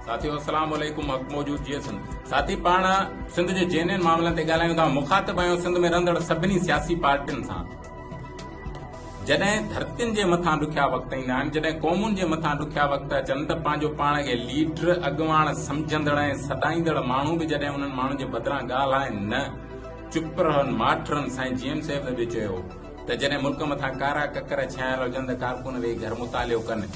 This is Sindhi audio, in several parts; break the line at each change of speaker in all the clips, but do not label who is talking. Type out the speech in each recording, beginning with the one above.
ساٿيو السلام عليڪم حق موجود جي سنڌ ساٿي پاڻ سنڌ جي جينين معاملن تي ڳالهايون ٿا مخاطب آهيون سنڌ ۾ رهندڙ سڀني سياسي پارٽين سان جڏهن ڌرتين جي مٿان ڏکيا وقت ايندا آهن جڏهن قومن جي مٿان ڏکيا وقت اچن ته پنهنجو پاڻ کي ليڊر اڳواڻ سمجهندڙ ۽ سڏائيندڙ ماڻهو به جڏهن انهن ماڻهن جي بدران ڳالهائن نه چپ رهن ماٺ رهن سائين جي ايم سيد به چيو ته جڏهن ملڪ مٿان ڪارا ڪڪر ڇانيل هجن ته ڪارڪن ويهي گهر مطالعو ڪن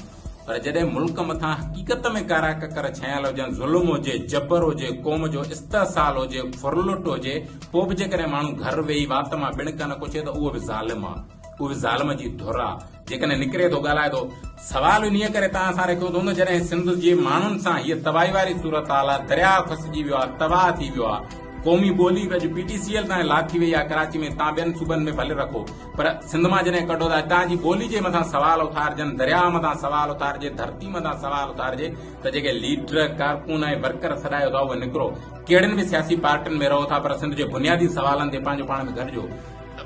پر جڏهن ملڪ مٿان حقيقت ۾ ڪارا ڪڪر ڇانيل هجن، ظلم هجي، جبر هجي، قوم جو استحصال هجي، ڦرلٽ هجي، پوء به جيڪڏهن ماڻهو گهر ويهي وات مان ٻڻڪ نه ڪڇي ته اهو به ظالم آ، اهو به ظالم جي ڌر آ. جيڪڏهن نڪري ٿو ڳالهائي ٿو. سوال انهيء ڪري توهان سان رکيو اٿئون ته جڏهن سنڌ جي ماڻهن سان هيء تباهي واري صورتحال آ، درياهه کسجي ويو آ، تباهه ٿي ويو آ، قومي ٻولي به اڄ پي ٽي سي ايل تائين لاٿي وئي آ ڪراچي ۾ تان ٻين صوبن ۾ ڀلي رکو پر سنڌ مان جڏهن ڪڍو ته هتان جي ٻولي جي مٿان سوال اٿارجن، درياهه مٿان سوال اٿارجي، ڌرتي مٿان سوال اٿارجي ته جيڪي ليڊر، ڪارڪن ۽ ورڪر سڏايو ٿا اهي نڪرو. ڪهڙين به سياسي پارٽين ۾ رهو ٿا پر سنڌ جي بنيادي سوالن تي پنهنجو پاڻ ۾ گڏجو.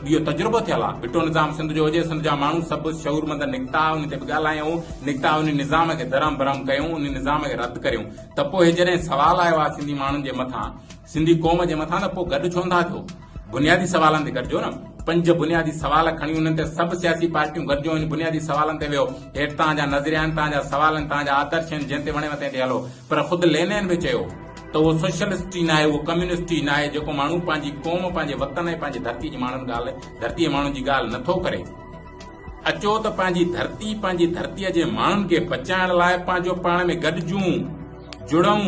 اهو تجربو ٿيل آهي. ٻٽو نظام سنڌ جو هجي، سنڌ جا ماڻهو سڀ شعورمند نڪتا، ان تي به ڳالهايائون، نڪتا ان نظام کي درهم برهم ڪيون، ان نظام کي رد ڪريون ته پوء جڏهن سوال آيو آهي سنڌي ماڻهن جي مٿان، سنڌي قوم جي مٿان ته پوء گڏ ڇو نٿا ٿيو؟ بنيادي سوالن تي گڏجو نه. پنج بنيادي سوال کڻي انهن تي سڀ سياسي پارٽيون گڏجو ۽ بنيادي سوالن تي ويهو. هيٺ توهان جا نظريا آهن، توهان جا سوال آهن، توهان جا آدرش آهن، جنهن تي وڻيو تنهن تي هلو. پر خود لينين به چيو ته اهو سوشلسٽ ئي ناهي، اهو ڪميونسٽ ئي ناهي جيڪو ماڻهو پنهنجي قوم، پنهنجي وطن ۽ پنهنجي ڌرتي جي ماڻهن ڳالهه ڌرتي جي ماڻهن جي ڳالهه نٿو ڪري. اچو ته پنهنجي ڌرتي، پنهنجي ڌرتيء جي ماڻهن کي بچائڻ لاء پنهنجو پاڻ ۾ گڏجون، جڙون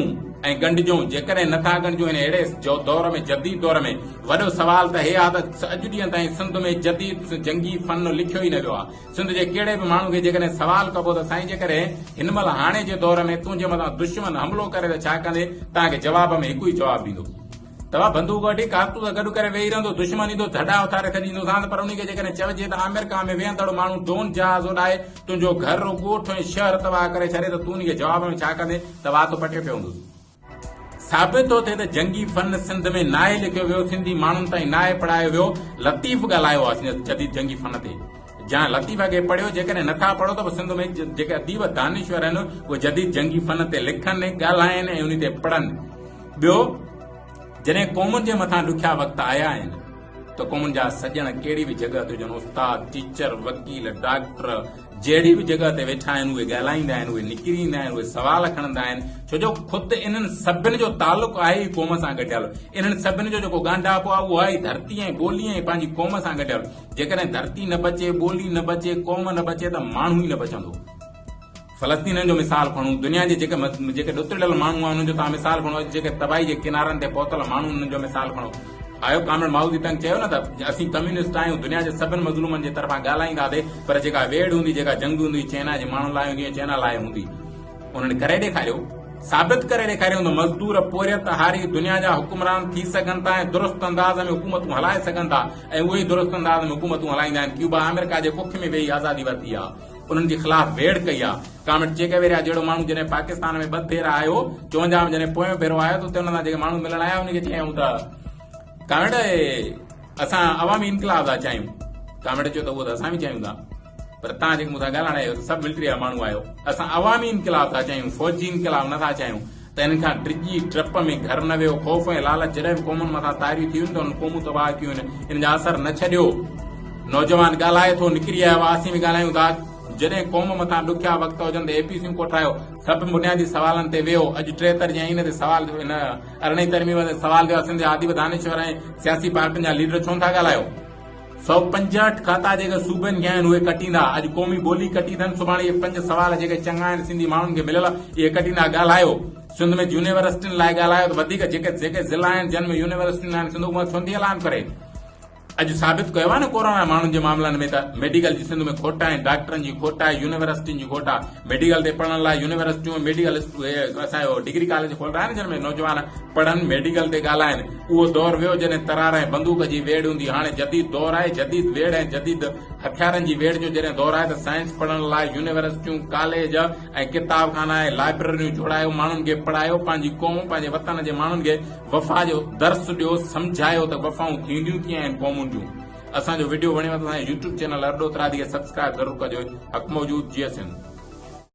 ۽ ڳنڍجون. جيڪڏهن نه ٿا ڳنڍجون هن اهڙي دور ۾ جديد دور ۾ وڏو سوال ته هي آ ته اڄ ڏينهن تائين سنڌ ۾ جديد جنگي فن لکيو ئي نه ويو آ. سنڌ جي ڪهڙي به ماڻهو کي جيڪڏهن سوال ڪبو ته سائين جيڪڏهن هن مهل هاڻي جي دور ۾ تنهنجي مٿان دشمن حملو ڪري ته ڇا ڪندين؟ توهان کي جواب ۾ هڪ ئي جواب ڏيندو. توهان بندوق وٺي ڪارتوس گڏ ڪري ويهي رهندو، دشمن ايندو ڌڏا اٿاري ڇڏيندوسانس، پر انهي کي جيڪڏهن چئجي ته آمريڪا ۾ ويهندڙ ماڻهو ڊرون جهاز اڏائي تنهنجو گهر، ڳوٺ ۽ شهر تباهه ڪري ڇڏي ته تون انهي کي جواب ۾ ڇا ڪندين ته وات پٽيو پيو هوندس. ثابت ٿو ٿئي ته جنگي فن سنڌ ۾ ناهي لکيو ويو، سنڌي ماڻهن تائين ناهي پڙهايو ويو. لطيف ڳالهايو آهي جديد جنگي فن تي. جان لطيف اڳي پڙهيو، جيڪڏهن نٿا پڙهو ته پوء سنڌ ۾ جيڪي اديب دانشور آهن اهي جديد جنگي فن تي لکن، ڳالهائين ۽ انهي تي پڙهن. ٻيو جڏهن قومن جي مٿان ڏکيا وقت آيا آهن ته قومن جا سڄڻ ڪهڙي به جڳهه تي هجن، استاد، ٽيچر، وڪيل، ڊاڪٽر، جهڙي به جڳهه تي ويٺا آهن اهي ڳالهائيندا آهن، اهي نڪري ايندا آهن، اهي سوال کڻندا آهن، ڇو جو خود انهن سڀن جو تعلق آهي ئي قوم سان ڳنڍيل، انهن سڀن جو جيڪو ڳانڍاپو آهي اهو آهي ئي ڌرتي ۽ ٻولي ۽ پنهنجي قوم سان ڳنڍيل، جيڪڏهن ڌرتي نه بچي، ٻولي نه بچي، قوم نه بچي ته ماڻهو ئي نه بچندو. فلسطينين جو مثال کڻون، دنيا جي جيڪي جيڪي ڏتڙيل ماڻهو آهن انهن جو توهان مثال کڻو، اڄ جيڪي تباهي جي ڪنارن تي پهتل ماڻهو انهن جو مثال کڻو. آيو ڪامريڊ مائوزي تنگ چيو نه ته اسين ڪميونسٽ آهيون دنيا جي سڀن مظلومن جي طرفان ڳالهائينداسي پر جيڪا ويڙهه هوندي جيڪا جنگ هوندي چينا جي ماڻهن لاء هوندي ۽ چينا لاء هوندي. انهن ڪري ڏيکاريو، ثابت ڪري ڏيکاريو ته مزدور، پورهيت، هاري دنيا جا حڪمران ٿي سگهن ٿا ۽ درست انداز ۾ حڪومتون هلائي سگهن ٿا ۽ اهي ئي درست انداز ۾ حڪومتون هلائيندا آهن. ڪيوبا آمريڪا جي ڪک ۾ ويهي آزادي ورتي آهي. انهن جي خلاف ويڙهه ڪئي آ. ڪامريڊ چيگويرا جهڙو ماڻهو جڏهن پاڪستان ۾ ٻه ڀيرا آيو، 54 ۾ جڏهن پويون ڀيرو آيو ته اتي ان سان جيڪي ماڻهو ملڻ آيا انهن کي چيائون ته ڪامريڊ اسان عوامي انقلاب ٿا چاهيون. ڪامريڊ چيو ته اهو ته اسان به چاهيون ٿا پر توهان جيڪي مون سان ڳالهائڻ آيا آهيو سڀ ملٽري جا ماڻهو آهيو، اسان عوامي انقلاب ٿا چاهيون، فوجي انقلاب نه ٿا چاهيون. ته انهن کان ڊڄي ڊپ ۾ گهر نه ويو. خوف ۽ لالچ جڏهن به قومن مٿان طاري ٿيون ته انهن قومون تباهه ڪيون آهن. ان جا اثر نه ڇڏيو. نوجوان ڳالهائي ٿو، نڪري آيو آهي، اسين به ڳالهايون ٿا. جڏهن قوم مٿان ڏکيا وقت هجن ته اي پي سيون ڪوٺرايو. سڀ بنيادي سوالن تي ويهو. اڄ ٽيهتر جي آئين تي سوال ٿيو، هن ارڙهين ترميم تي سوال ٿيو آهي. سنڌ جا اديب، دانشور ۽ سياسي پارٽين جا ليڊر ڇو نٿا ڳالهايو؟ 165 کاتا جيڪي صوبن کي آهن اهي ڪٽيندا، اڄ قومي ٻولي ڪٽي اٿن، سڀاڻي اهي پنج سوال جيڪي چڱا آهن سنڌي ماڻهن کي مليل اهي ڪٽيندا، ڳالهايو سنڌ ۾ يونيورسٽين لاء ڳالهايو ته وڌيڪ جيڪي جيڪي ضلعا آهن جن ۾ يونيورسٽيون ناهن سنڌ حڪومت ڇو نٿي اعلان ڪري؟ اڄ ثابت ڪيو آهي نه ڪورونا ماڻهن جي معاملن ۾ ته ميڊيڪل جي سنڌ ۾ کوٽ آهي، ڊاڪٽرن جي کوٽ آهي، يونيورسٽين جي کوٽ آهي، ميڊيڪل تي پڙهڻ لاء يونيورسٽيون ميڊيڪل اسان جو ڊگري ڪاليج کولرايا آهن جن ۾ نوجوان پڙهن ميڊيڪل تي ڳالهائن اهو دور ويو جڏهن ترار ۽ بندوق جي ويڙهه هوندي هاڻي جديد دور آهي جديد ويڙهه ۽ جديد هٿيارن جي ويڙهه جو جڏهن دور آهي ته سائنس پڙهڻ لاء يونيورسٽيون ڪاليج ۽ ڪتاب خانا ۽ لائبرريون جوڙايو ماڻهن کي پڙهايو پنهنجي قوم پنهنجي وطن جي ماڻهن کي وفا جو درس ڏيو سمجهايو ته وفائون ٿينديون ڪيئن آهن قومن جون اسان جو وڊيو وڻيو ته اسان جي يوٽيوب چينل ارڏو ترادي کي سبسڪرائب ضرور ڪجو حق موجود جيئي سنڌ.